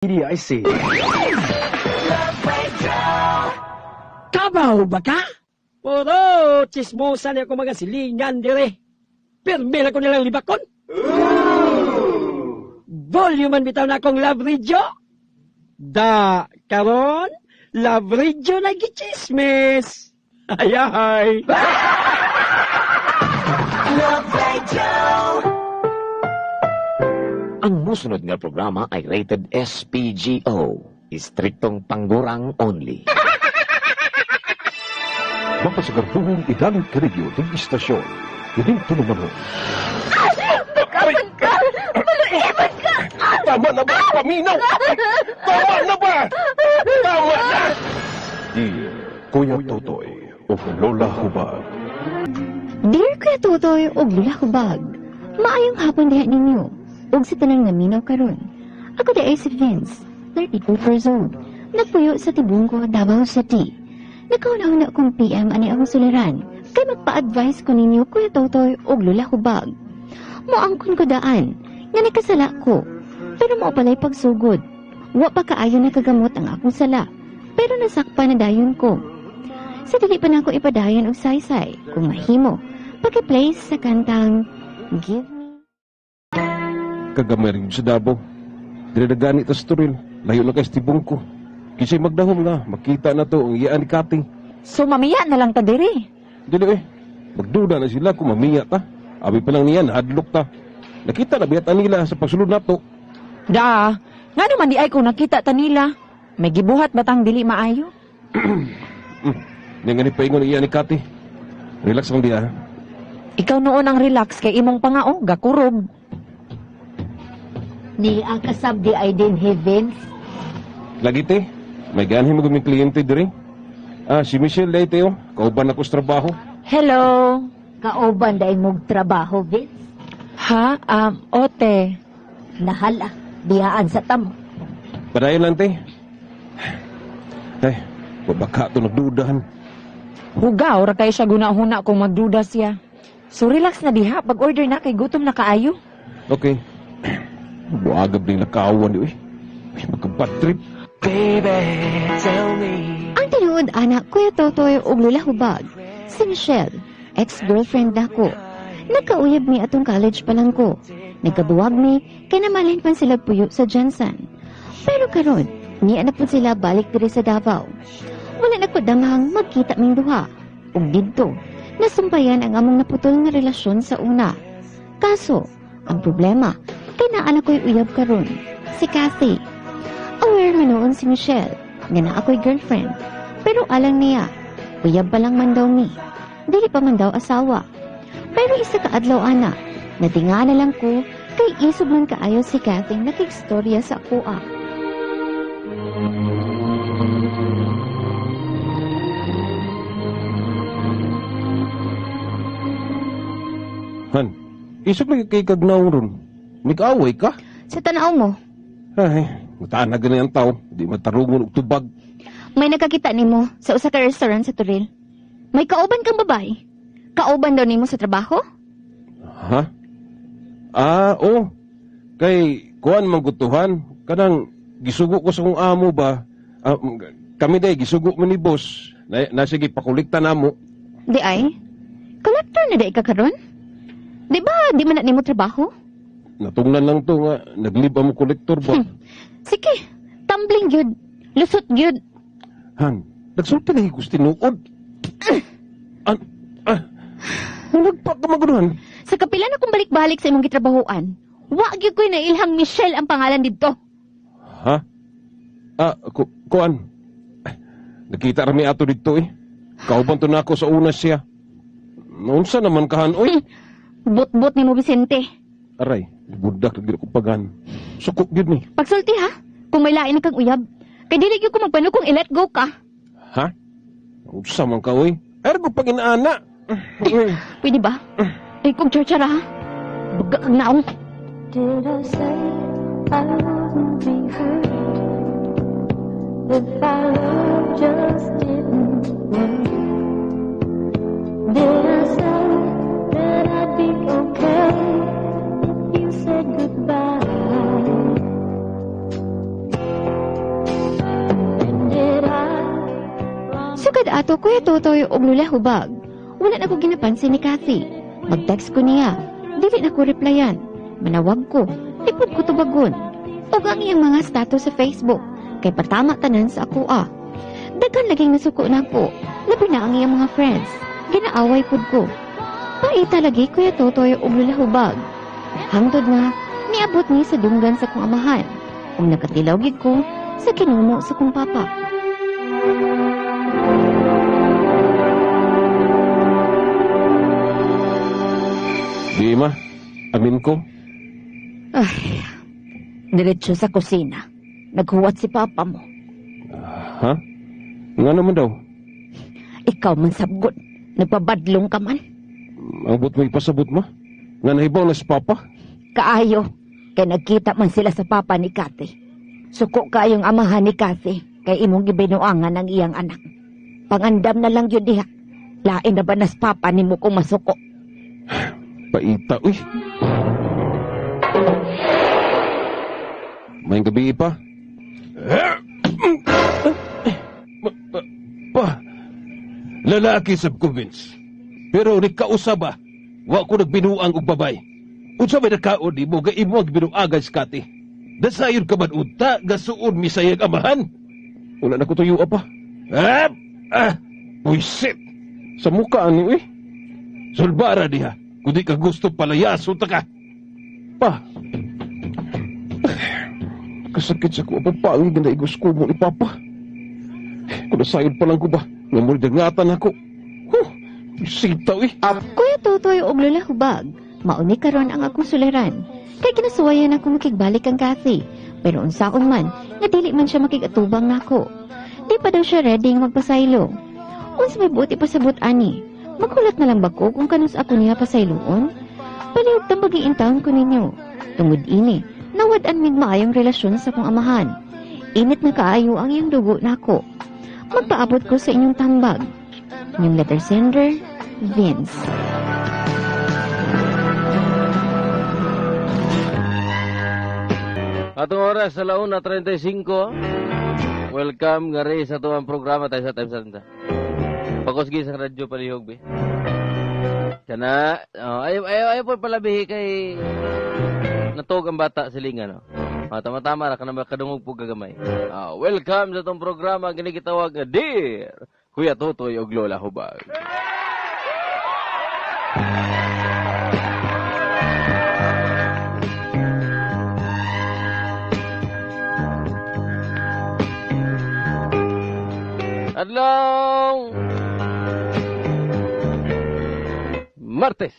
DIC. Kabaw ba ka? Puro chismosa niya ako mga silingan dire. Pirmi na ko nilang libakon. Volume man bitaw na akong love radio. Da, karon, love radio na gichismis. Ay, ay. Ang musunod nga programa ay rated SPGO. Istriktong panggurang only. Mapasagarbuhong idalit karibyo ng istasyon. Kining tulumanon. Bakasan ka! Maluiban ka! Tama na ba? Paminaw! Tama na ba? Tama na! Dear Kuya Totoy o Lola Hubag. Dear Kuya Totoy ug Lola Hubag, maayong hapon diha ninyo. Ug sa tanang naminaw karon. Ako di ay si Vince, 32 years old. Nagpuyo sa Tibungko, Davao City. Nakauna-una kong PM ani akong suliran. Kay magpa-advise ko ninyo Kuya Totoy ug Lola Hubag. Moangkon ko daan, nga nakasala ko. Pero mao pala'y pagsugod. Wa pa kaayo nakagamot ang akong sala. Pero nasakpa na dayon ko. Sa dili pa nako ipadayon og saysay, kung mahimo, paki-play sa kantang Give Me. Kagamay rin sa Davao. Dire na gani tas turil. Layo na kay sa Tibungko. Kisay magdahom nga, makita na to ang iyaan ni Kating. So mamiya na lang ta diri. Dili eh, magduda na sila kung mamiya ta. Abi pa lang niya, nahadlok ta. Nakita na biyatan nila sa pagsulod nato. Da, ngano man di ay kung nakita ta nila. May gibuhat batang dili maayo? Nga ni paingon ang iyaan ni Kati. Relax lang diya. Ikaw noon ang relax kay imong pangao, gakurob. Ni ang kasab di ay din he Vince. Lagi te, may ganhin mo guming kliyente diri. Ah, si Michelle day teo, kauban ako sa trabaho. Hello. Kauban dahil mong trabaho, Vince. Ha? Ote. Nahala, biyaan sa tamo. Padayon lang te. Eh, baka to nagdudahan. Hugaw ra kay siya guna-huna kung magduda siya. So relax na diha, pag-order na kay gutom na kaayo. Okay. Buagab din nakawan di uy. Ay, magka-bad trip. Ang tinuod ana Kuya Totoy ug Lola Hubag, si Michelle, ex-girlfriend nako. Nagkauyab mi atong college pa lang ko. Nagkabuwag mi kay namalin pan sila puyo sa Jensen. Pero karon, niya na pud sila balik diri sa Davao. Wala na ko damhang magkita ming duha. Ug didto, nasumpayan ang among naputol nga relasyon sa una. Kaso, ang problema, kay naa na ko'y uyab karon, si Kathy. Aware na noon si Michelle nga naa ko'y girlfriend. Pero alang niya, uyab pa lang man daw mi. Dili pa man daw asawa. Pero isa ka adlaw ana, natinga na lang ko kay isog man kaayo si Kathy nakigstorya sa akoa. Han, isog lagi kay kagnaw ron. Nag-away ka? Sa tanaw mo, Ay, mataan na ganyan ang tao. Di matarungon og tubag. May nakakita nimo sa usa ka restaurant sa Turil. May kauban kang babae. Kauban daw nimo sa trabaho? Ha? Ah, oh. Kay kuan manggutuhan kanang gisugo ko sa kong amo ba. Ah, kami day gisugo man ni boss. Na sige pakolekta namo. Di ay? Collector na di ka karon? Di ba di man na nimo trabaho? Natungnan lang to nga naglib mo kolektor ba. Sige, tumbling gyud. Lusot gyud. Han, nagsulti lagi ko sa tinuod. An, ah, nagpa ka magunuhan. Sa kapila na kong balik-balik sa imong gitrabahoan, wa gyud ko'y nailhang Michelle ang pangalan didto. Ha? Ah, kuan. Nakita rami ato dito eh. Kauban to na ako sa una siya. Unsa naman kahan, oy? Bot-bot nimo Vicente. Aray, budak lagi ko pagan. Suko gyud ni. Pagsulti ha, kung may lain na kang uyab. Kay dili gyud ko magpano kung i-let go ka. Ha? Unsa man ka, oy? Ergo pag inaana. Pwede ba? Ay kong charchara ha. Baga kag naong. Did I say I wouldn't be hurt if our love just didn't work? Did I say that I'd be okay if you said goodbye? Sukad ato, Kuya Totoy og Lola Hubag, wala na ko ginapansin ni Kathy. Mag-text ko niya, dili na ko replyan. Manawag ko, di pud ko tubagon. Ug ang iyang mga status sa Facebook, kay patama tanan sa ako ah. Daghan laging nasuko nako, labi na ang iyang mga friends. Ginaaway pud ko. Paita lagi, Kuya Totoy og Lola Hubag. Hangtod nga, niabot ni sa dunggan sa kong amahan. Ug nakatilaw gid ko sa kinuno sa kong papa. Di ma, amin ko. Ay, diretso sa kusina. Naghuwat si papa mo. Ha? Nga naman daw. Ikaw man sabgot. Nagpabadlong ka man. Ang but mo ipasabot ma. Nga nahibaw na si Papa. Kaayo. Kay nagkita man sila sa papa ni Kathy. Suko kaayong amahan ni Kathy. Kay imong gibinuangan ang iyang anak. Pangandam na lang yun diha. Lain na ba nas papa nimo kung masuko? Paita, uy. May gabi pa. Pa, lalaki sa Vince. Pero ni kausaba, wa ko nagbinuang og babay. Unsa may nakaon nimo ga imo ang binuagan si Kati? Dasayon ka man unta gasuon misayag amahan. Wala na ko tuyo pa. Ah! Ah! Buisit! Sa muka ani uy. Sulbara diha. Kung di ka gusto palayaso ta ka. Pa. Kasakit sa ko pangit na naigos ko mo ni Papa. Kung nasayod pa lang ko ba, nga mo dangatan ako. Huh, sitaw eh. Kuya Totoy og Lola Hubag, mauni karon ang akong suliran. Kay kinasuwayan ako makigbalik kang Kathy. Pero unsaon man, nga dili man siya makigatubang nako. Di pa daw siya ready nga magpasaylo. Unsa may buot ipasabot ani? Maghulat na lang ba ko kung kanus ako niya pasayloon? Palihog tambagi taon ko ninyo. Tungod ini, nawad-an mig maayong relasyon sa kong amahan. Init na kaayo ang iyang dugo nako. Magpaabot ko sa inyong tambag. Inyong letter sender, Vince. Atong oras sa launa 35. Welcome nga rin sa tuwang programa tayo sa Time Santa. Pakusgi sa radyo palihog be. Kana, oh, ayaw ayaw ayaw po palabihi kay natog ang bata silingan no. Ah, tama-tama ra kana makadungog po gagamay. Ah, welcome sa tong programa gini gitawag nga Dear Kuya Totoy og Lola Hubag. Adlaw Martes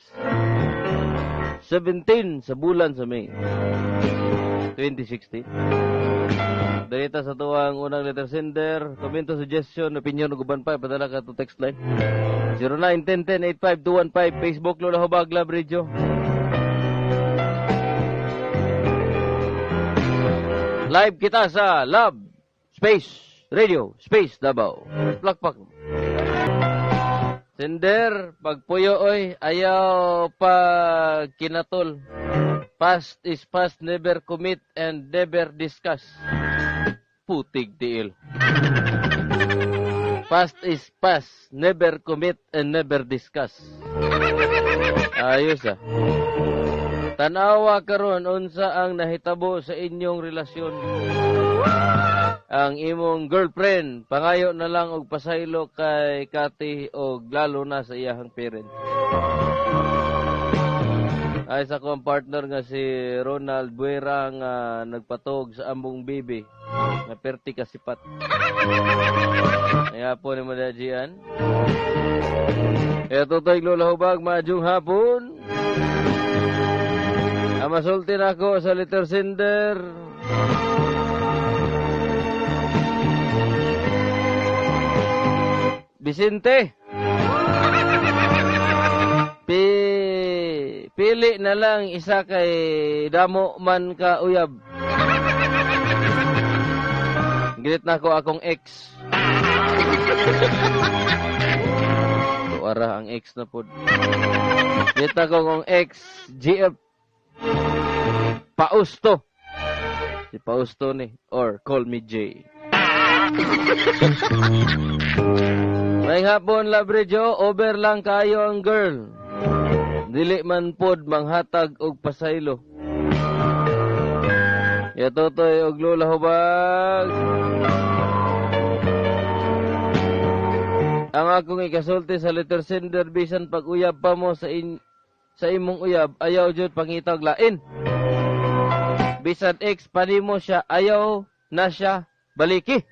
17 sa bulan sa May 2016. Darita sa tuwang unang letter sender, komento, suggestion, opinion, ug uban pa, padala ka to text line. 0910-1085-215, Facebook, Lola Hubag, Love Radio. Live kita sa Love Space Radio Space Davao. Plakpak. Sender, pagpuyo oy, ayaw pag kinatol. Past is past, never commit and never discuss. Putig tiil. Past is past, never commit and never discuss. Ayos ah. Tanawa karon unsa ang nahitabo sa inyong relasyon. Ang imong girlfriend pangayo na lang og pasaylo kay Kati og lalo na sa iyahang parents. Ay sa akong partner nga si Ronald Buera nga nagpatog sa ambong bibi nga perti kasipat. Kaya po ni Madajian. Ito to'y Lola Hubag, maayong hapon. Ang masulti na ako sa letter sender. Vicente. Pili na lang isa kay damo man ka uyab. Gilit na ko akong ex. Tuara ang ex na pod. Gilit na ko akong ex GF Pausto. Si Pausto ni or call me J. May hapon, Labrejo, over lang kayo ang girl. Dili man pod manghatag og pasaylo. Ya Totoy og Lola Hubag. Ang akong ikasulti sa letter sender, bisan pag uyab pa mo sa imong uyab, ayaw jud pangitag lain. Bisan ex pa nimo siya, ayaw na siya baliki.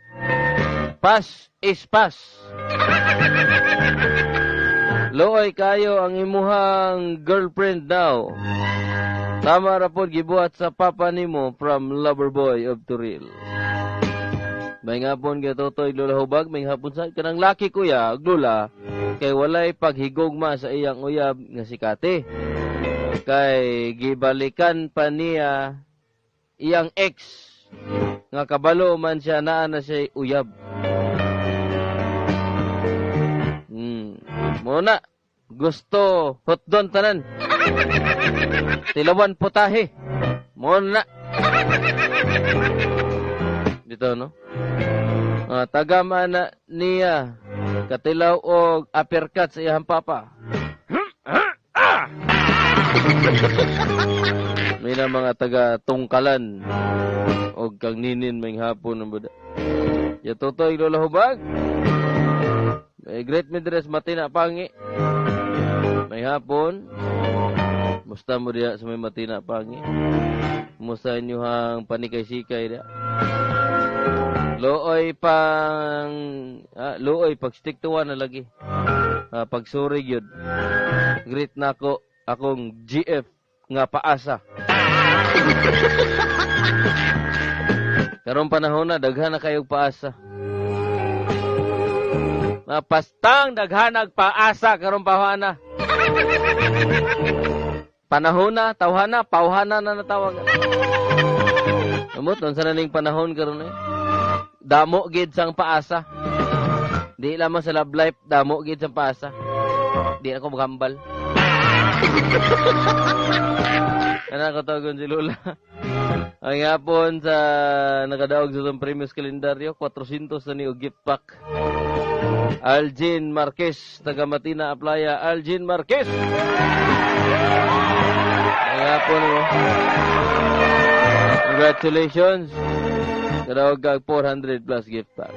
Pass is pass. Luoy kayo ang imuhang girlfriend now. Tama ra pod gibuhat sa papa nimo, from Loverboy of Turil. May hapon kay Totoy, Lola Hubag, may hapon sa kanang laki kuya, Lola, kay walay paghigugma sa iyang uyab nga si Kate. Kay gibalikan pa niya iyang ex nga kabalo man siya naa na siya uyab. Muna gusto hotdon tanan. Tilawan putahe. Muna. Dito no. Tagama na niya katilaw og uppercut sa iyang papa. May na mga taga tungkalan og kang ninin may hapon ng buda. Ya Totoy, Lola Hubag. May Great Midres Matina Pangi. May hapon. Musta mo diya sa may Matina Pangi? Musta inyohang panikay-sikay diya? Luoy pang luoy pag stick to one na lagi. Pagsurig yun. Greet nako akong GF nga paasa. Karong panahon na daghan na kayog paasa. Mapastang daghan nag paasa karong panahon na. Panahon na, tawhana, pauhana na natawag. Amot, unsa na ning panahon karon eh? Damo gid sang paasa. Di lamang sa love life, damo gid sang paasa. Di ako maghambal. Ano ko tawagon si Lola? Ang hapon sa nakadaog sa itong premios kalendaryo, 400 na ni og gift pack. Aljin Marquez, taga Matina, Aplaya. Aljin Marquez! Ang hapon mo. Congratulations! Kadaog kag 400 plus gift pack.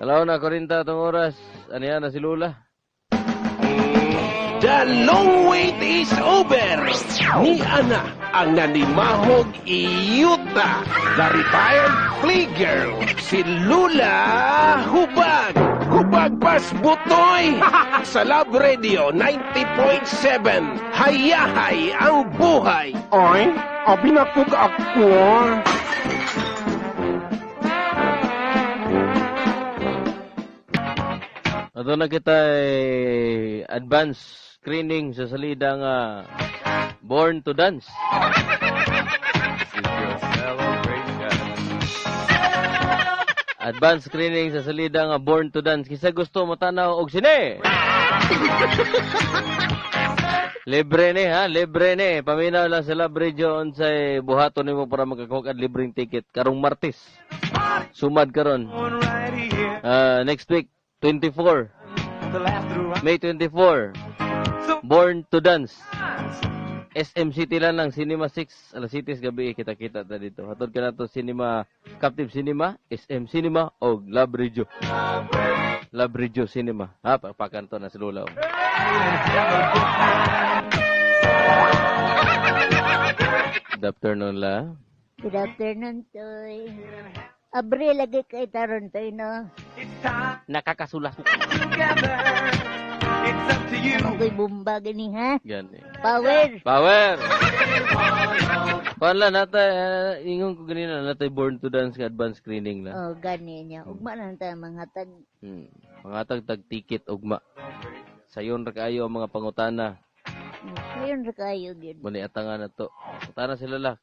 Alaw na, 40 itong oras. Ano yan na si Lola? The long wait is over! Ni Ana ang nanimahog iyuta, the retired playgirl, si Lula Hubag. Hubag pas butoy! Sa Love Radio 90.7, hayahay ang buhay! Ay, abi na kog ako. Ato na kita advance screening sa salida nga Born to Dance. Advance screening sa salida nga Born to Dance. Kisa gusto mo tanaw og sine. Libre ni ha, libre ni. Paminaw lang sa Love Radio unsay buhaton nimo para makakuha og libreng ticket karong Martes. Sumad karon. Next week 24. May 24. Born to Dance. SM City lang lang, Cinema 6, alas 7 gabi, kita-kita ta dito. Hatod ka na to Cinema, Captive Cinema, SM Cinema, o Love Radio. Love Radio Cinema. Ha, papakanto na si Lola. Good afternoon, La. Good afternoon, Toy. Abre lagi kay taron, Toy, no? Nakakasulas. Ano ko'y bumba gani, ha? Gani. Power! Power! Kuan lang, natay, ingon ko ganina, natay Born to Dance nga advance screening na. Oh, gani niya. Ugma na tayo mga tag. Mga tag ticket, ugma. Sayon ra kaayo ang mga pangutana. Sayon ra kaayo, gyud. Muni atangan na to. Pangutana sila la.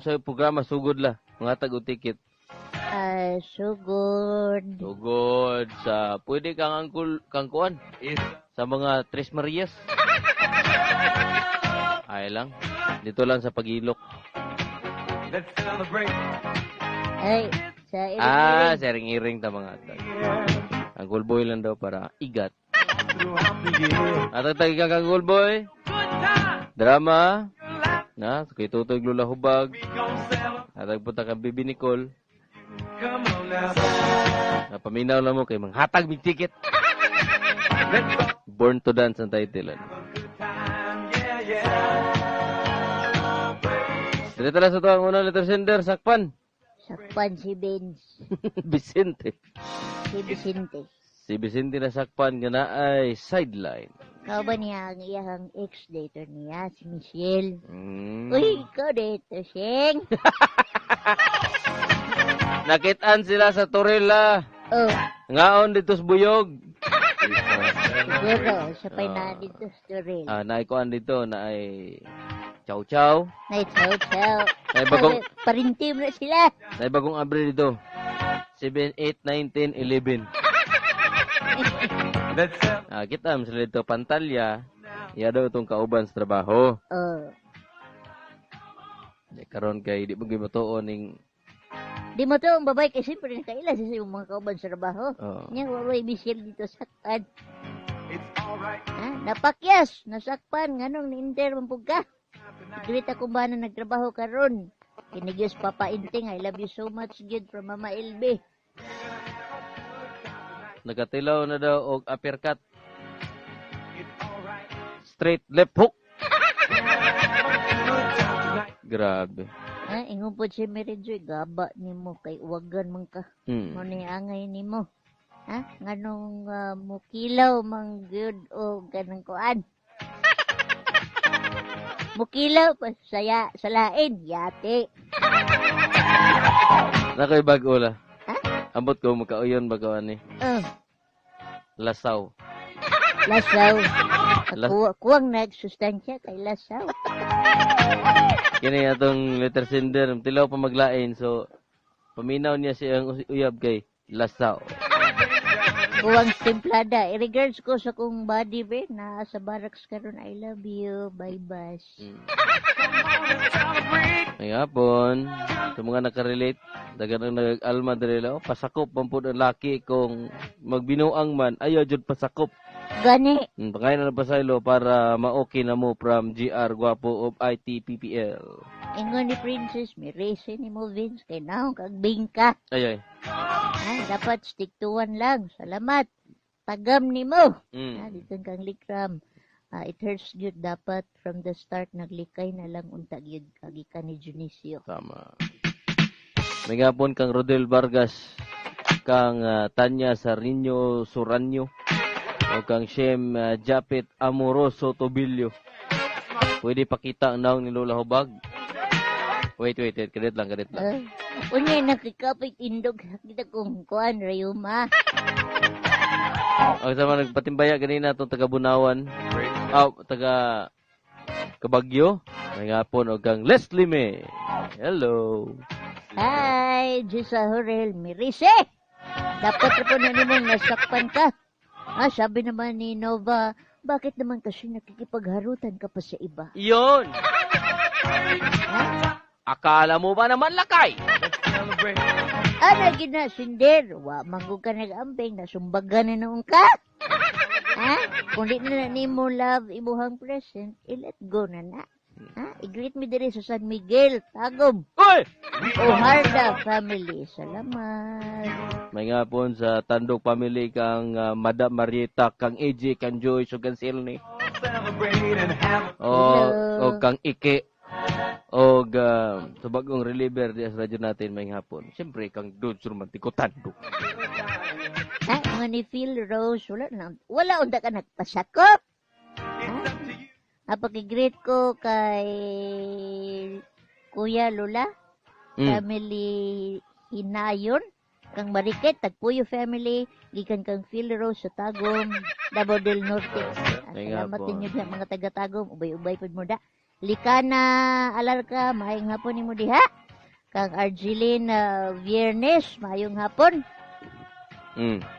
Sa programa, sugod la. Mga tag og ticket. Sugod. Sugod sa, pwede kang angkul, kang kuan. Sa mga Tres Marias. Ay lang. Dito lang sa Pagilok. Let's celebrate. Ay, Sa Ah, iring-iring. sa iring-iring ta mga atag. Ang cool boy lang daw para igat. Atag tagi kang kang cool boy. Drama. Na, kay Tutoy Lula Hubag. Atag punta kang Bibi Nicole. Napaminaw lang mo kay manghatag mig ticket. Born to Dance ang title. Ano. Dito lang sa tuwang unang letter sender, Sakpan. Sakpan si Vince. Vicente. Si Vicente. Si Vicente na sakpan nga na ay sideline. Kauban niya ang iyang ex-dater niya, si Michelle. Uy. Uy, ikaw dito, Sheng. Nakitaan sila sa Torella. Oh, Ngaon dito sa Buyog. Siguro, sa pay na dito sa Toril. Ah, naikuan dito na ay chow chow. Nay, chow, chow. Ay, bagong- Parintim na sila. Nay bagong abre dito. 7, 8, 9, 10, 11. Ah, kita mo sila dito pantalya. Iya daw itong kauban sa trabaho. Oh. Di karon kay di mo gimatuon ning Di mo to ang babae kasi siyempre nakaila sa iyong mga kauban sa trabaho. Oh. Nya, waway Michelle dito sakpan. Ha? Napakyas, nasakpan, nganong ni-inter man pud ka. Greet ako ba na nagtrabaho karon. Kinigyos Papa Inting, I love you so much, good from Mama LB. Nagatilaw na daw og uppercut. Straight left hook. Grabe. Ha, ingon po si Mary Joy, gaba nimo kay uwagan man ka. Mo ni angay nimo. Ha? Nganong mukilaw man gyud o ganang kuan. Mukilaw pa saya sa lain, yate. Nakoy bag-o la. Ambot ko makauyon ba ko ani. Oh, Lasaw. Lasaw. Kuwang nagsustansya kay lasaw. Kini atong letter sender tilaw pa maglain, so paminaw niya siyang uyab kay lasaw. Kuwang templada. I-regards ko sa kong body be na sa barracks karon. I love you. Bye bye. May hapon, sa mga nakarelate, dagan ang nag-alma diri la, oh, pasakop man pud ang laki kung magbinuang man, ayaw jud pasakop. Gani. Pakain na pasaylo para ma-okay na mo from GR Guapo of ITPPL. Ingon ni Princess, may race ni mo Vince kay naong kag bingka. Ay ay. Ha, dapat stick to one lang. Salamat. Tagam ni mo. Ha, dito kang likram. Ah, it hurts gyud, dapat from the start naglikay na lang unta gyud kagi ka ni Junicio. Tama. May gapon kang Rodel Vargas, kang Tanya Sarino Suranyo, o kang Shem Japet Amoroso Tobillo. Pwede pakita ang naong ni Lola Hubag? Wait, wait, wait. Kadit lang, kadit lang. Unya nakikapit indog kita kung kuan rayuma. Ang sama nagpatimbaya ganina itong taga Bunawan. Ah, taga Kabagyo. May gapon o kang Leslie May. Hello. Hi, Jisa Horel Mirise. Dapat ra po na nimong nasakpan ka. Ah, sabi naman ni Nova, bakit naman kasi nakikipagharutan ka pa sa iba? Iyon! Akala mo ba naman lakay? Ana gina sinder, wa manggug ka nag-amping, nasumbagan na noon ka. Ha? Kung di na nimo love imuhang present, i-let go na na. Ha? I-greet me diri sa San Miguel, Tagum. Uy! Oharda family. Salamat. May nga po sa Tandok family kang Madam Marieta, kang AJ, kang Joyce, ug kang Silny. O, Hello. o kang Ike. O sa bagong reliever di sa radyo natin may hapon. Siyempre, kang Dudes Romantico Tandok. Ha? Mga ni Phil Rose, wala na, wala unta ka nagpasakop. Ha? Ha, paki-greet ko kay Kuya Lula, family Hinayon, kang Mariket, Tagpuyo family, gikan kang Phil Rose sa Tagum, Davao del Norte. Ah, Ay nga salamat po. ninyo sa mga taga-Tagum, ubay-ubay pud mo da. Likana Alarca, maayong hapon nimo diha. Kang Arjeline Viernes, maayong hapon.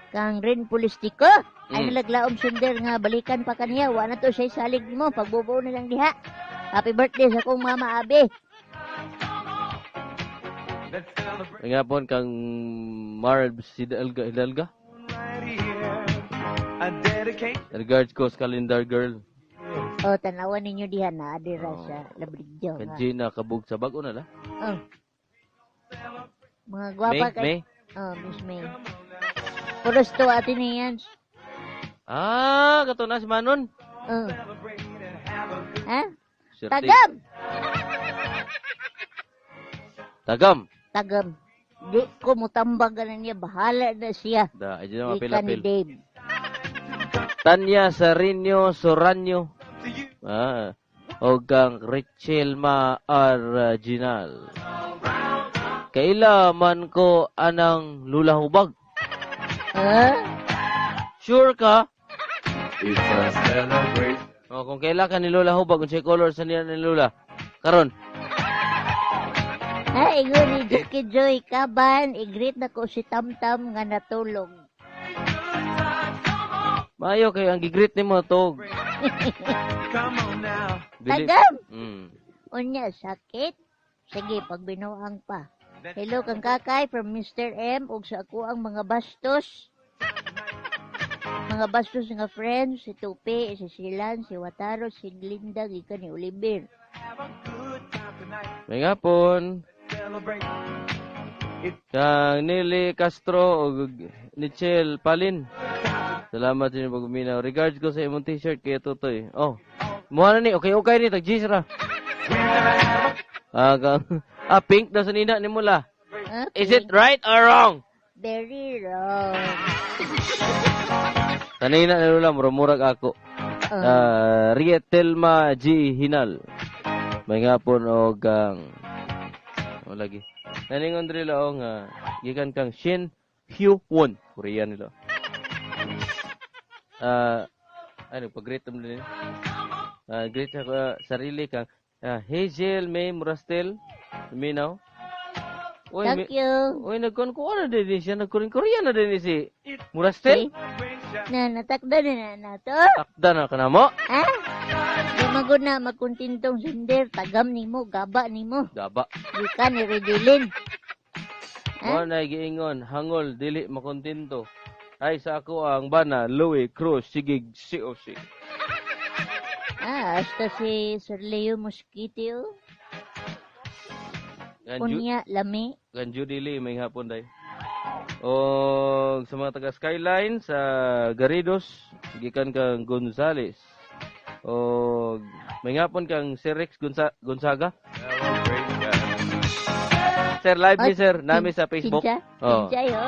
Kang Ren Pulistiko, ay nalaglaom sender nga balikan pa kaniya, wa na to siya salig mo, pagbubuo na lang diha. Happy birthday sa akong mama Abe. Nga pon kang Marbs Hidalga Hidalga. Regards ko sa Calendar Girl. Oh, tanawan ninyo diha na dira sa Labridyo Kan nga. Gina kabug sa bago na la. Oh. Mga gwapa May, kay May. Oh, Miss May. Puros to atin niyan. Ah, kato na si Manon. Oh. Ha? Swerte. Tagam. Tagam. Tagam. Di ko mutambag na niya. Bahala na siya. Da, ay na Di ka ni mapil-apil. Dave. Tanya Sarinyo Soranyo. Ah. O kang Richel Ma Arginal. Kaila man ko anang lulahubag. Ha? Sure ka? It's a celebration. O, kung kaila ka ni Lola Hubag, kung siya color sa niya ni Lola. Karon. Ha, ingon ni Jackie Joy Kaban, i-greet na ko si Tamtam nga natulog. Maayo kay ang gigreet nimo tog. Dili- Tagam! Unya, sakit. Sige, pag binuang pa. Hello kang kakay from Mr. M ug sa ako ang mga bastos. Mga bastos nga friends, si Tupi, si Silan, si Wataro, si Glinda, gikan ni Oliver. May hapon. Kang Nili Castro ug Nichel Palin. Salamat sa inyong pagpaminaw. Regards ko sa imong t-shirt kay Totoy. Oh. Muha na ni, okay okay ni tag ra. Ah, kang, pink daw sa nina ni mula. Okay. Is it right or wrong? Very wrong. Kanina na lula, murag ako. Oh. Ah, Rietelma G. Hinal. May hapon og ang o lagi. Naningon diri lao nga gikan kang Shin Hyo Won, Korean nila. Ah, ano pag-greet mo din. Ah, greet ako sarili kang Hazel May Murastel Minaw. Uy, Thank you. Uy, nagkon ko na din siya, nagkurin Korean na din si Murastel. Na natakda na na na to. Takda na ka na mo. Ha? Lumagod na magkuntintong sender, tagam nimo, gaba nimo. Gaba. Gikan ni Redilin. Mo na giingon, hangol dili makontento. Ay sa ako ang bana Louis Cruz sigig COC. Ah, hasta si Sir Leo Mosquito. Kan Ju- Unya, lami. kan Judy Lee may hapon day. O sa mga taga Skyline sa Garridos gikan kang Gonzales. O may hapon kang Sir Rex Gonzaga. Sir live mi Ay, sir nami sa Facebook. Kinsa? Oh. Kinsa yo?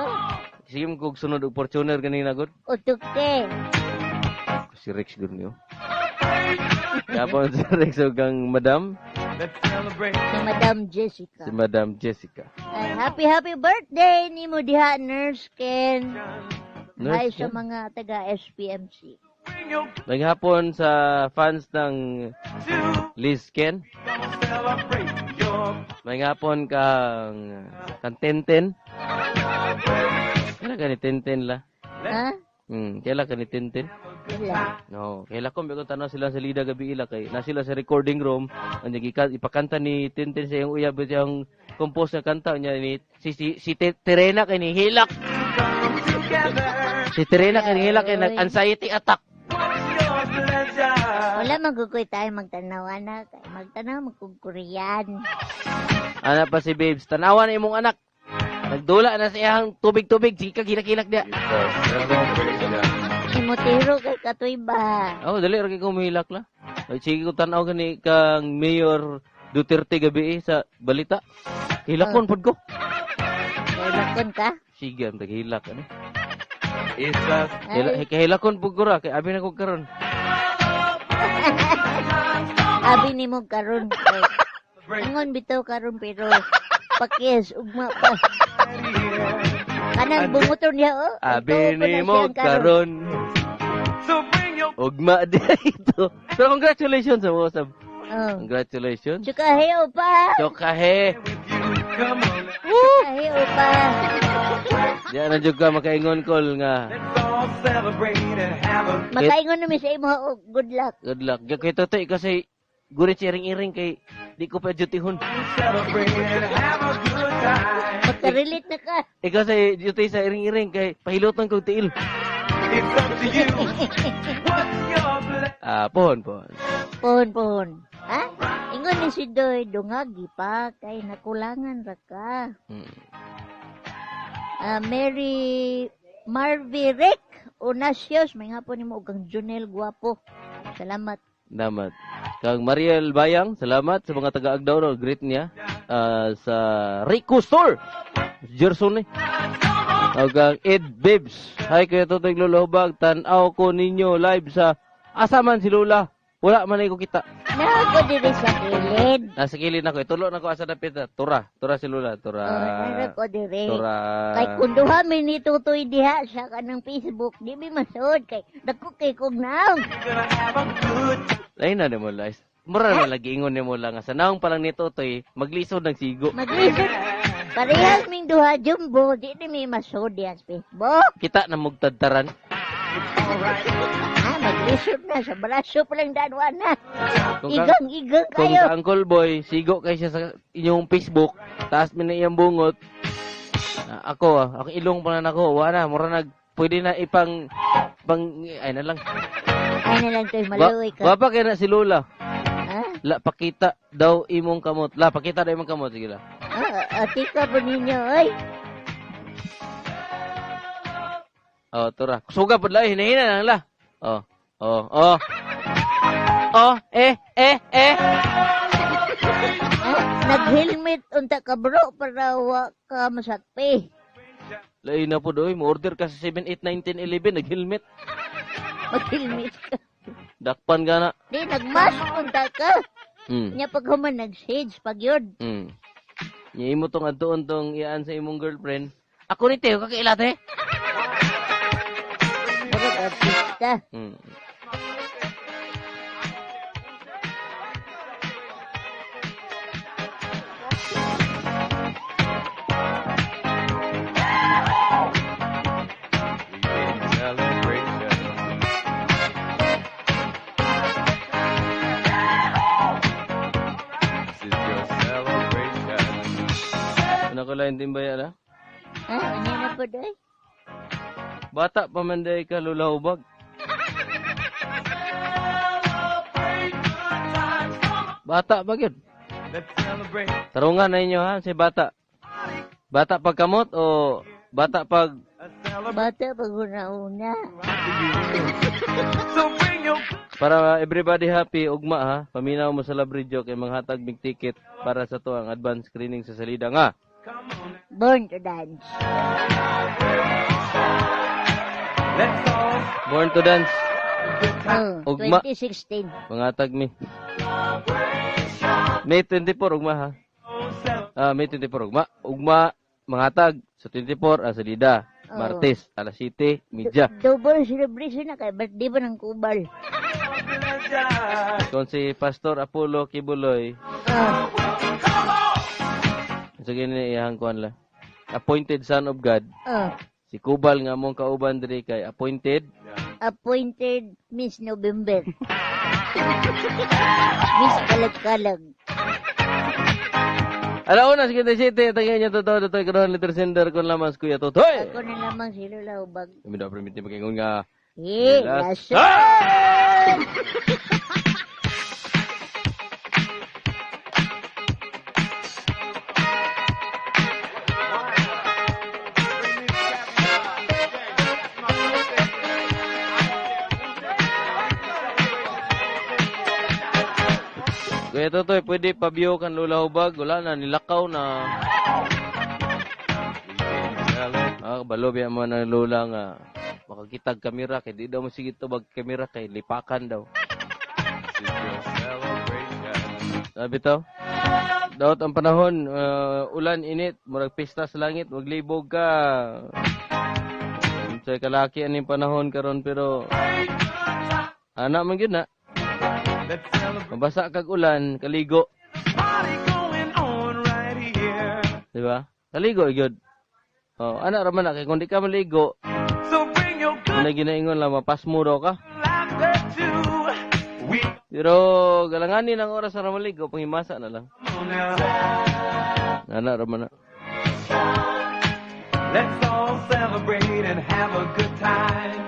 Sige mo kog sunod og Fortuner ganina gud. Utukte. Si Rex gud niyo. Yapon si Rex ug kang Madam, Si Madam Jessica. si Madam Jessica. Ay, happy happy birthday nimo diha Nurse Ken. Nurse Hi sa Ken? mga taga SPMC. Naghapon sa fans ng Liz Ken. May hapon kang Tenten. Kaila ka ni Tenten la? Ha? Kaila ka ni Tenten? Wala. No, kaila ko may tanaw sila sa Lida gabi ila kay na sila sa recording room ang ipakanta ni Tenten sa iyang uyab siyang compose na kanta niya ni si si, si Terena kay ni hilak. Si Terena kay ni hilak kay nag anxiety attack. Wala magukoy tayo magtanaw anak. Magtanaw magkug Korean. Ana pa si Babes, tanawa na imong anak. Nagdula na sa iyang tubig-tubig, sige ka gilak-gilak diya. Si Motero kay katoy ba? Oh, dali ra kay ko mahilak la. Ay, sige ko tan-aw gani kang Mayor Duterte gabi sa balita. Hilakon pod ko. Hilakon ka? Sige, ang taghilak ano. It's a Kahilakon pod ko ra kay abi na ko karon. Abi nimo karon. Ingon bitaw karon pero pakis ugma pa. Kanang bunguton niya oh. Abi Ito, na nimo siyang karon. Ugma di ito. Pero congratulations sa mga sab. Oh. Congratulations. Tsukahe pa. Chokahe. Tsukahe pa. Diyan na jud ka makaingon call nga. Makaingon na mi sa imo og good luck. Good luck. Kay Totoy kasi gurit si iring-iring kay di ko pa dutyhon. Makarelate na ka. Ikaw sa duty sa iring-iring kay pahilutan kog tiil. Ah, pohon, pohon. Pohon, pohon. Ha? Ingon ni si Doy, dungagi pa kay nakulangan ra ka. Ah, Mary Marvi Rick Onasios, may nga po nimo og kang Junel Guapo. Salamat. Damat. Kang Mariel Bayang, salamat sa mga taga-Agdao no, great niya. Sa Rico Store. Gerson eh. O kang Ed Babes. Hi Kuya Totoy Lola Hubag, tan-aw ko ninyo live sa Asa man si Lola. Wala man ko kita. Naa ko diri sa kilid. Nasa kilid nako, itulo nako asa dapit na. Tura, tura si Lola, tura. Oh, nara ko diri. Tura. Kay kung duha mi ni Tutoy diha sa kanang Facebook, di mi masuod kay dako kay kog naong. Lain na nimo la. Mura na lagi ingon nimo lang nga sa naong pa lang ni Totoy, maglisod ng sigo. Maglisod. Parehas ming duha jumbo, di ni mi masuod diha sa Facebook. Kita na mugtadtaran. Ah, maglisod na sa braso pa lang danwa na. Kung Igang-igang Kung kayo. ka Uncle Boy, sigo kay siya sa inyong Facebook, taas mi na iyang bungot. Ah, ako, ako ilong pa na nako, wala na, mura nag pwede na ipang pang ay na lang. Ay na lang to'y maluoy ka. Gwapa kay na si Lola. Ha? La pakita daw imong kamot. La pakita daw imong kamot sige la. Ah, ati ka po ninyo, oy. Oh, tura. Suga pud la hinahina lang la. Oh. Oh, oh. Oh, eh, eh, eh. Ah, nag-helmet unta ka bro para wa ka masakpi. Lain na po doy, mo order ka sa 7 8 9 10 11 nag-helmet. Mag-helmet ka. Dakpan ka na. Di nag-mask unta ka. Nya pag human nag-shades pag yun. Nya imo tong adtuon tong iyaan sa imong girlfriend. Ako ni Teo kakaila te. Murag artista. Celebration. This is your celebration. Ano ko lang timbaya la? Ah, ano na po doy? Bata pa man day ka Lola Hubag. Bata ba gyud? Let's celebrate. Tarungan na inyo ha, si bata. Bata pag kamot o bata pag Bata pag una-una. So bring your para everybody happy ugma ha. Paminaw mo sa Love Radio kay manghatag mig ticket para sa to ang advance screening sa salida nga. Born to Dance. Let's all Born to Dance. Oh, Ugma. 2016. Mangatag mi. May 24 ugma ha. Ah, May 24 ugma. Ugma mangatag sa 24 ang salida. Oo. Martes alas 7:30. Double celebration na kay birthday ba ng Kubal? Kung si Pastor Apollo Kibuloy, Ah, sige ni iyang kuan la. Appointed son of God. ah, Si Kubal nga mong kauban diri kay appointed appointed Miss November. Miss Kalag-Kalag. Alauna, 57, tagay niya totoo, totoo, karoon letter sender kon lamang si Kuya Totoy. Ako na lamang si Lola Hubag. Kami daw permiti makingon nga. Eh, Las- lason! Kuya Totoy, pwede pabiyo kan Lola Hubag. Wala na, nilakaw na. Ah, balo biya mo na Lola nga. Makakitag kamera kay di daw mo sige tubag kamera kay lipakan daw. Sabi to? Daot ang panahon, ulan init, murag pista sa langit, maglibog ka. Unsay kalaki aning panahon karon pero ana man gyud na. Mabasa kag ulan, kaligo. Di ba? Kaligo gyud. Oh, ana ra man na kay kung di ka maligo, ano ginaingon lang mapasmo daw ka. Pero galanganin ang oras ra maligo, panghimasa na lang. Ana ra man na. Let's all celebrate and have a good time.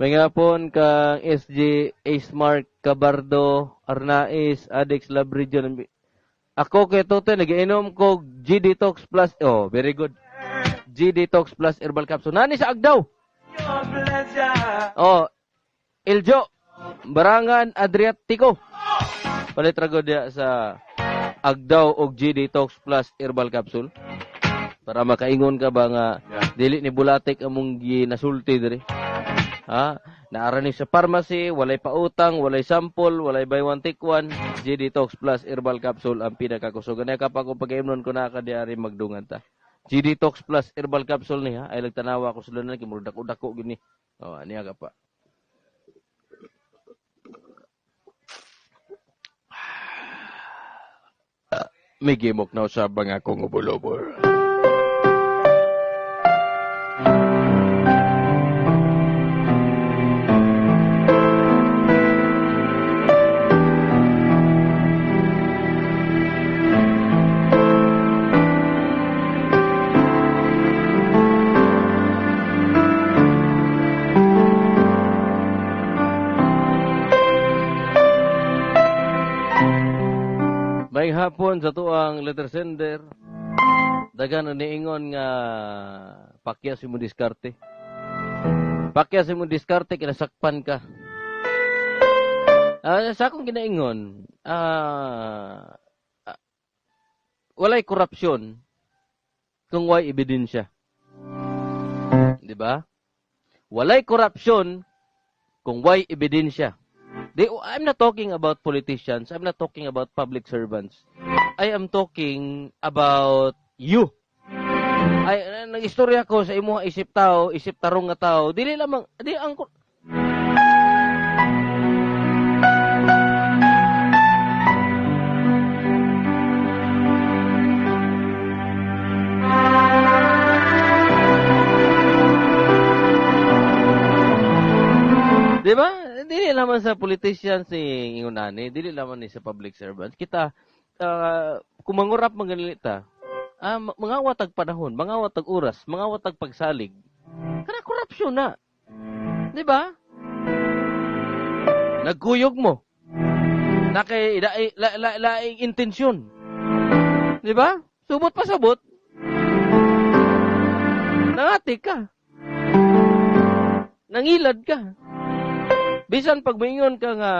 May hapon kang SG Ace Mark Cabardo Arnaiz Adex Lab Region. Ako kay Totoy nagiinom ko G Detox Plus. Oh, very good. G Detox Plus Herbal Capsule. Nani sa Agdaw? Your pleasure. Oh, Iljo, Barangan Adriatico. Palit ra gud diya sa Agdaw og G Detox Plus Herbal Capsule. Para makaingon ka ba nga dili ni bulatik among ginasulti diri. Ha? Naara ni sa pharmacy, walay pautang, walay sample, walay buy one take one. G Detox Plus Herbal Capsule ang pinakakusog. Ganaya kapag kung pag-iimnon ko na ka di ari magdungan ta. G Detox Plus Herbal Capsule ni ha. Ay nagtanawa ko sila na kay murag dako-dako gini. Oh, niya ka pa. May gimok na usab ang akong ubulobor. May hapon sa tuang letter sender. Dagan ang niingon nga pakyas imong diskarte. Pakyas imong diskarte kinasakpan ka. Sa akong ginaingon, walay korupsyon kung way ebidensya. Di ba? Walay korupsyon kung way ebidensya. I'm not talking about politicians. I'm not talking about public servants. I am talking about you. Ay, nag-istorya ko sa imuha isip tao, isip tarong nga tao. Dili lamang, di ang Di ba? Dili lamang sa politicians ni ingon ani, dili lamang ni sa public servants. Kita kung mangurap manganili ta, mangawat og panahon, mangawat og oras, mangawat og pagsalig. Kana korupsyon na. Di ba? Nagkuyog mo. Nakay laing intensyon. Di ba? Subot pa sabot. Nangati ka. Nangilad ka. Bisan pag maingon ka nga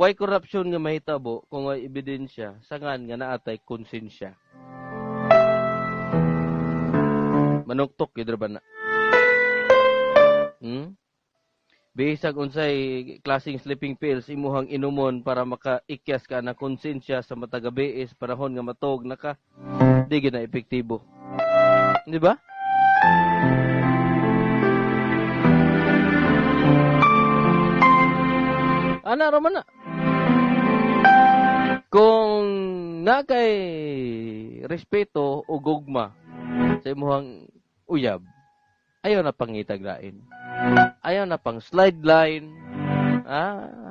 why corruption nga mahitabo kung way ebidensya, sangan nga naatay konsensya. Manuktok gyud ra ba na? Bisag unsay klaseng sleeping pills imuhang inumon para makaikyas ka na konsensya sa matag gabi is panahon nga matog na ka, di gyud na epektibo. Di ba? Ana ra man na. Kung na kay respeto o gugma sa imuhang uyab, ayaw na pangitag lain. Ayaw na pang slide line.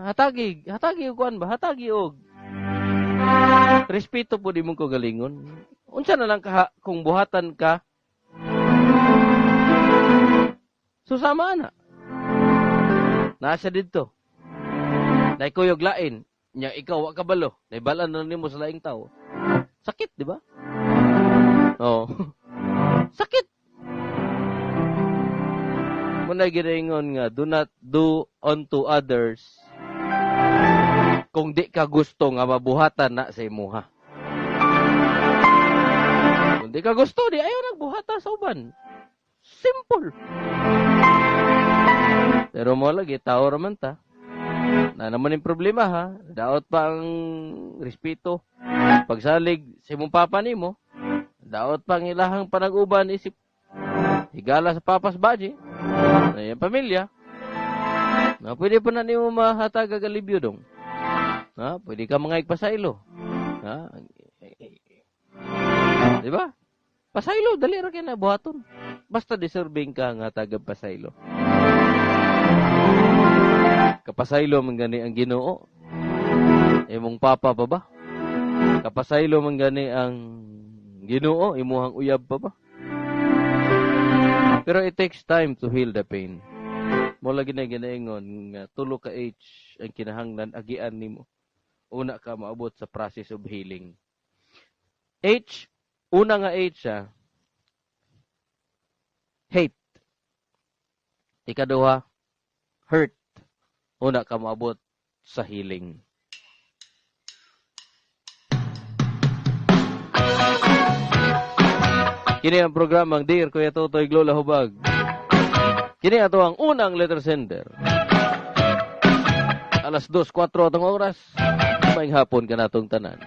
Hatagi og kuan ba? Hatagi og respeto po di mong kagalingon. Unsa na lang ka kung buhatan ka? Susama na. Nasa didto. Naikuyog lain. Nya ikaw wa kabalo. Naibalan na nimo sa laing tao. Sakit, di ba? Oo. Sakit. Muna ginaingon nga, do not do unto others kung di ka gusto nga mabuhatan na sa imuha. Kung di ka gusto, di ayaw nagbuhata sa uban. Simple. Pero mo lagi, tao raman ta. Na naman yung problema ha. Daot pa ang respeto. Pagsalig sa imong papa nimo, daot pa ang ilahang panag-uban isip higala sa papas baji. Na iyang pamilya. Na pwede pa na nimo mahatag og alibyo dong. Ha, pwede ka mga igpasaylo. Ha? Di ba? Pasaylo, dali ra kay na buhaton. Basta deserving ka nga tagab pasaylo. Kapasaylo man gani ang Ginoo. Imong papa pa ba? Kapasaylo man gani ang Ginoo, imuhang uyab pa ba? Pero it takes time to heal the pain. Mo lagi na ginaingon nga tulo ka H ang kinahanglan agian nimo. Una ka maabot sa process of healing. H, una nga H ah, hate. Ikaduha, hurt. Una ka maabot sa healing. Kini ang programang Dear Kuya Totoy Lola Hubag. Kini ato ang unang letter sender. Alas 2:04 atong oras. Maayong hapon kanatong tanan.